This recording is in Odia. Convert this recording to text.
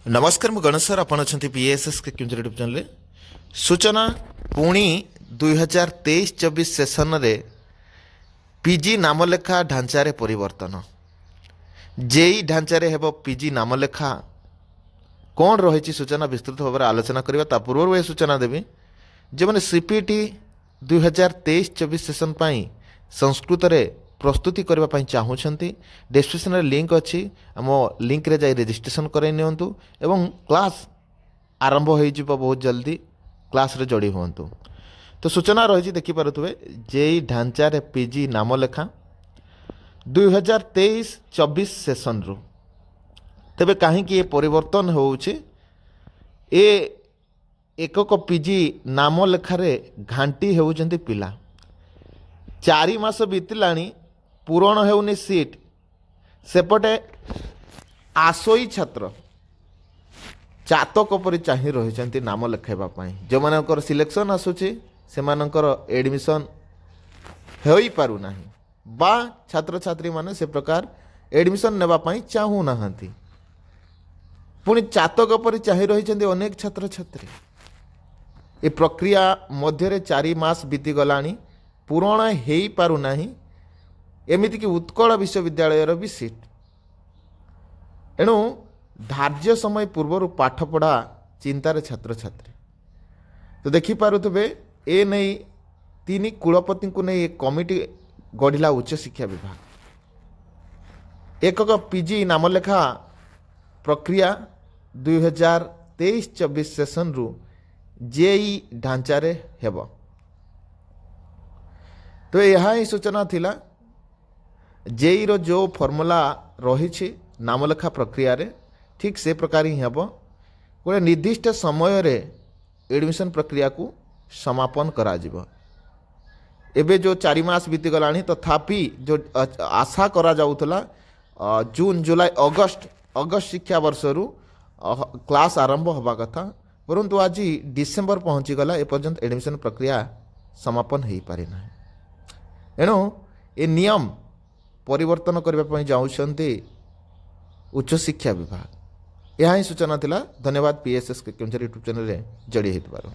ନମସ୍କାର, ମୁଁ ଗଣେଶ ସାର୍। ଆପଣ ଅଛନ୍ତି ପିଏସ୍ଏସ୍ କେଉଁଝର ୟୁଟ୍ୟୁବ୍ ଚ୍ୟାନେଲରେ। ସୂଚନା, ପୁଣି 2023-24 ସେସନରେ ପିଜି ନାମଲେଖା ଢାଞ୍ଚାରେ ପରିବର୍ତ୍ତନ। ଜେଇ ଢାଞ୍ଚାରେ ହେବ ପିଜି ନାମଲେଖା। କ'ଣ ରହିଛି ସୂଚନା, ବିସ୍ତୃତ ଭାବରେ ଆଲୋଚନା କରିବା। ତା ପୂର୍ବରୁ ଏ ସୂଚନା ଦେବି, ଯେଉଁମାନେ ସିପିଟି 2023-24 ସେସନ୍ ପାଇଁ ସଂସ୍କୃତରେ ପ୍ରସ୍ତୁତି କରିବା ପାଇଁ ଚାହୁଁଛନ୍ତି, ଡେସ୍କ୍ରିପସନ୍ରେ ଲିଙ୍କ୍ ଅଛି, ଆମ ଲିଙ୍କ୍ରେ ଯାଇ ରେଜିଷ୍ଟ୍ରେସନ୍ କରାଇ ନିଅନ୍ତୁ ଏବଂ କ୍ଲାସ୍ ଆରମ୍ଭ ହୋଇଯିବ ବହୁତ ଜଲ୍ଦି। କ୍ଲାସ୍ରେ ଯୋଡ଼ି ହୁଅନ୍ତୁ। ତ ସୂଚନା ରହିଛି, ଦେଖିପାରୁଥିବେ, ଜେଇ ଢାଞ୍ଚାରେ ପିଜି ନାମଲେଖା 2023-24 ସେସନ୍ରୁ। ତେବେ କାହିଁକି ଏ ପରିବର୍ତ୍ତନ ହେଉଛି? ଏ ଏକକ ପିଜି ନାମଲେଖାରେ ଘାଣ୍ଟି ହେଉଛନ୍ତି ପିଲା। 4 ମାସ ବିତିଲାଣି, ପୂରଣ ହେଉନି ସିଟ୍। ସେପଟେ ଆଶାୟୀ ଛାତ୍ର ଚାତକ ପରି ଚାହିଁ ରହିଛନ୍ତି ନାମ ଲେଖାଇବା ପାଇଁ। ଯେଉଁମାନଙ୍କର ସିଲେକ୍ସନ୍ ଆସୁଛି, ସେମାନଙ୍କର ଏଡ଼ମିସନ୍ ହୋଇପାରୁନାହିଁ ବା ଛାତ୍ରଛାତ୍ରୀମାନେ ସେ ପ୍ରକାର ଏଡ଼ମିସନ୍ ନେବା ପାଇଁ ଚାହୁଁନାହାନ୍ତି। ପୁଣି ଚାତକ ପରି ଚାହିଁ ରହିଛନ୍ତି ଅନେକ ଛାତ୍ରଛାତ୍ରୀ। ଏ ପ୍ରକ୍ରିୟା ମଧ୍ୟରେ 4 ମାସ ବିତିଗଲାଣି, ପୂରଣ ହେଇପାରୁନାହିଁ, ଏମିତିକି ଉତ୍କଳ ବିଶ୍ୱବିଦ୍ୟାଳୟର ବି ସିଟ୍। ଏଣୁ ଧାର୍ଯ୍ୟ ସମୟ ପୂର୍ବରୁ ପାଠପଢ଼ା ଚିନ୍ତାରେ ଛାତ୍ରଛାତ୍ରୀ। ତ ଦେଖିପାରୁଥିବେ, ଏ ନେଇ ତିନି କୁଳପତିଙ୍କୁ ନେଇ ଏକ କମିଟି ଗଢ଼ିଲା ଉଚ୍ଚଶିକ୍ଷା ବିଭାଗ। ଏକକ ପିଜି ନାମଲେଖା ପ୍ରକ୍ରିୟା 2023-24 ସେସନ୍ରୁ ଜେଇ ଢାଞ୍ଚାରେ ହେବ। ତ ଏହା ହିଁ ସୂଚନା ଥିଲା। ଜେଇର ଯେଉଁ ଫର୍ମୁଲା ରହିଛି ନାମଲେଖା ପ୍ରକ୍ରିୟାରେ, ଠିକ୍ ସେ ପ୍ରକାର ହିଁ ହେବ। ଗୋଟେ ନିର୍ଦ୍ଦିଷ୍ଟ ସମୟରେ ଏଡ଼ମିସନ୍ ପ୍ରକ୍ରିୟାକୁ ସମାପନ କରାଯିବ। ଏବେ ଯେଉଁ 4 ମାସ ବିତିଗଲାଣି, ତଥାପି ଯେଉଁ ଆଶା କରାଯାଉଥିଲା ଜୁନ୍, ଜୁଲାଇ, ଅଗଷ୍ଟ, ଅଗଷ୍ଟ ଶିକ୍ଷାବର୍ଷରୁ କ୍ଲାସ୍ ଆରମ୍ଭ ହେବା କଥା, ପରନ୍ତୁ ଆଜି ଡିସେମ୍ବର ପହଞ୍ଚିଗଲା, ଏପର୍ଯ୍ୟନ୍ତ ଏଡ଼ମିସନ୍ ପ୍ରକ୍ରିୟା ସମାପନ ହୋଇପାରିନାହିଁ। ଏଣୁ ଏ ନିୟମ ପରିବର୍ତ୍ତନ କରିବା ପାଇଁ ଯାଉଛନ୍ତି ଉଚ୍ଚଶିକ୍ଷା ବିଭାଗ। ଏହା ହିଁ ସୂଚନା ଥିଲା। ଧନ୍ୟବାଦ, ପିଏସ୍ଏସ୍ କେଉଁଝର ୟୁଟ୍ୟୁବ୍ ଚ୍ୟାନେଲରେ ଯୋଡ଼ି ହୋଇଥିବାରୁ।